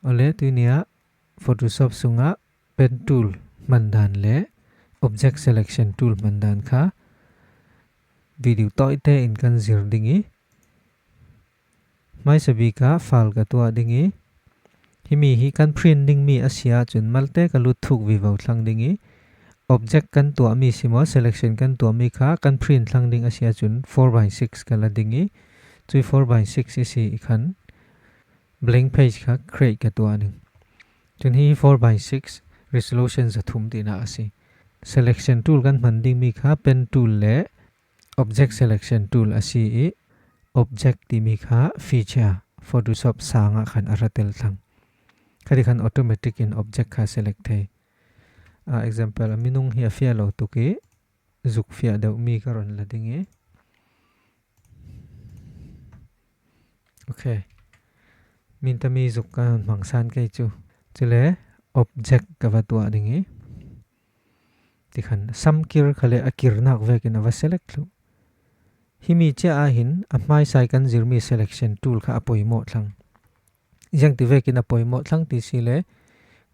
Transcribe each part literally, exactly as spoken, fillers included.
Awle, tunia Photoshop sunga pen tool hman dan le object selection tool hman dan kha video tawite in kan zir ding i, hmaisa bika file ka tuah ding i, himi hi kan print ding mi a si ahcun malte ka lut thuk vivo thlang ding i, object kan tuah mi si maw, selection kan tuah mi kha kan print thlang ding a si ahcun four by six ka la ding i, cui four by six i si i khan blank page kha create ka tuah ding. Cun hi four by six resolution zathum tinak a si. Selection tool kan hman ding mi kha pen tool le object selection tool a si i, object timi kha feature Photoshop sang ah khan a ra tel thlang. Khati khan automatic in object kha select thei. Ah, example, a minung hi a fiah lo tuk i, zuk fiah deuh mi ka ron la ding i. Ok. Mintami zuk ka hmang san kei cu. Cule object ka va tuah ding i, tikhan samkir khale a kirnak vekin a va select thluh. Himi cia ah hin a hmaisa i kan zirmi selection tool kha a poimawh thlang. Ziangti vekin a poimawh thlang ti si le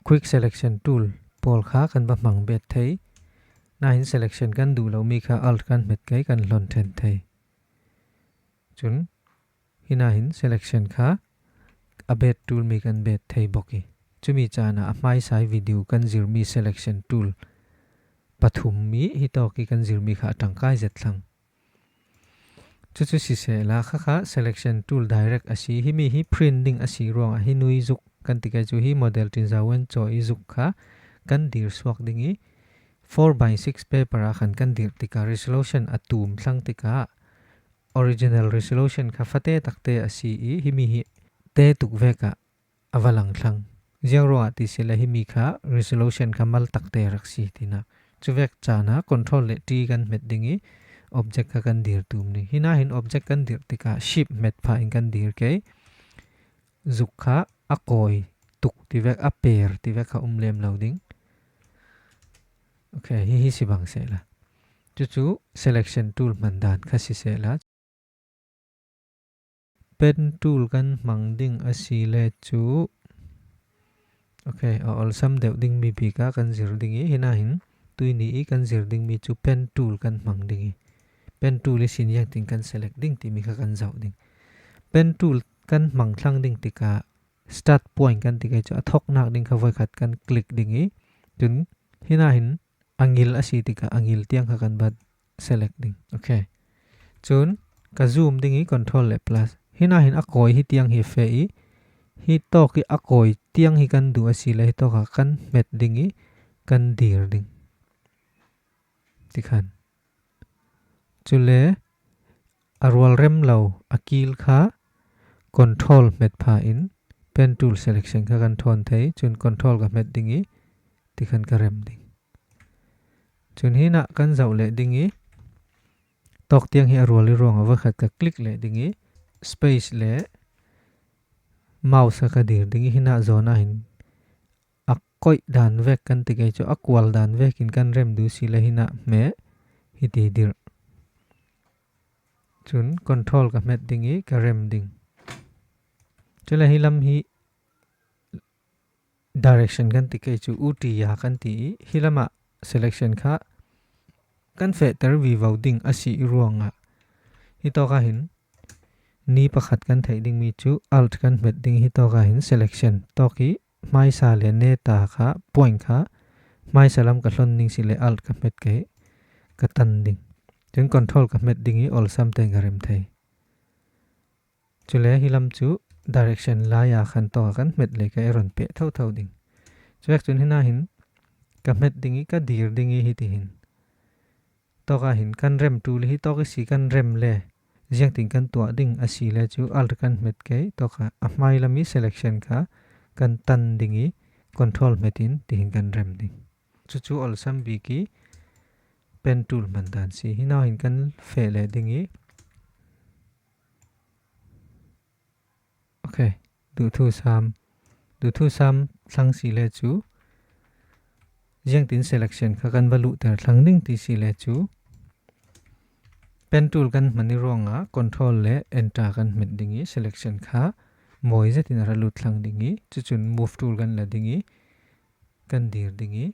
quick selection tool pawl kha kan va hmang bet thei. Nahin selection kan duh lomi kha alt kan hmet kei kan hlon ṭhen thei. Cun hinahin selection kha a bet ṭulmi kan bet thei bawk i, cumi caan ah a hmaisa i video kan zirmi selection tool pathum mi hitawk i kan zirmi kha a ṭangkai zet thlang. Cucu sisehla, khakha selection tool direct a si. Himi hi print ding a si ruangah hi nui zuk kan ti kei cu hi model ṭinzawen caw i zuk kha kan dir suak ding i, four by six paper ah khan kan dirh tikah resolution a tum thlang tikah original resolution kha fate takte a si i, himi hi te tuk vekah a va lang thlang. Ziang ruangah ti si le himi kha resolution kha mal takte rak si tinak. Cuvek caan ah control le T kan hmet ding i object kha kan dir tum ding. Hinahin object kan dirh tikah shift hmet phah in kan dir kei. Zuk kha a kawi tuk tivek, a per tivek kha um lem lo ding. Ok, hi hi si bang sehla. Cucu selection tool hman dan kha si sehla. Pen tool kan hmang ding a si le cu, ok, a olsam deuh dingmi bik ah kan zir ding i, hinahin tuini i kan zir dingmi cu pen tool kan hmang ding i, pen tool i sin ziangtin kan select ding timi kha kan zoh ding. Pen tool kan hmang thlang ding tikah start point kan ti kei cu a thoknak ding kha voikhat kan click ding i, cun hinahin a ngil a si tikah a ngil tiang kha kan bat select ding. Ok. Cun ka zoom ding i control le plus. Hinahin a kawi hi tiang hi feh i, hi tawk i a kawi tiang hi kan duh a si le hi tawkah kan hmet ding i kan dir ding. Tikhan. Cule a rual rem lo a kil kha control hmet phah in pen tool selection kha kan ṭhawn thei, cun control ka hmet ding i tikhan ka rem ding. Cun hinah kan zoh leh ding i tawk tiang hi a rual i ruangah voikhat ka click leh ding i space le mouse kha ka dir ding i hinah zawn ah hin a koih dan vek kan ti kei cu a kual dan vekin kan rem duh si le hinah hmeh hiti dirh. Cun control ka hmet ding i ka rem ding. Cule hi lam hi direction kan ti kei cu uti ya kan ti i hi lamah selection kha kan fehter vivo ding a si i ruangah hi tawkah hin ni pakhat kan theih dingmi cu alt kan hmet ding i hi tawkah hin selection tawk i hmaisa le neta kha point kha hmaisa lam ka hlon ning si le alt ka hmet kei ka tan ding. Cun control ka hmet ding i olsam tein ka rem thei. Cule hi lam cu direction lai ah khan tawk a kan hmet le ka eron peh thotho ding. Cuvek cun hinahin ka hmet ding i ka dir ding i hitihin tawkah hin kan rem ṭul i hi tawk i si kan rem le ziangtin kan tuah ding a si le cu alt kan hmet kei tawkah a hmai lam i selection kha kan tan ding i control hmet in tihin kan rem ding. Cucu olsam bik i pen tool hman dan si. Hinahin kan feh leh ding i ok, duhthu sam. Duhthu sam thlang si le cu ziangtin selection kha kan va luhter thlang ding ti si le cu pen tool kan hman i ruangah control le enter kan hmet ding i selection kha mawi zetin a ra lut thlang ding i, cucun move tool kan la ding i, kan dir ding i.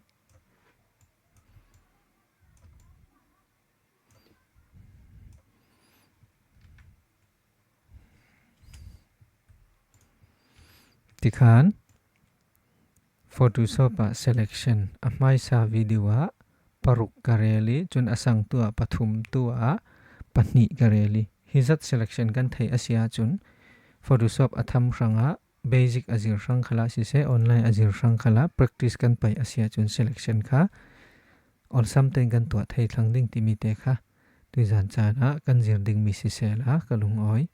Tikhan Photoshop ah selection a hmaisa video ah paruk ka rel i, cun a sangtu ah pathumtu ah pahnih ka rel i, hi zat selection kan theih a si ahcun Photoshop a tham hrangah basic a zir hrang khalah siseh, online a zir hrang khalah practice kan paih a si ahcun selection kha awlsam tein kan tuah thei thlang ding timi te kha tuizan caan ah kan zir dingmi siseh la ka lungawi.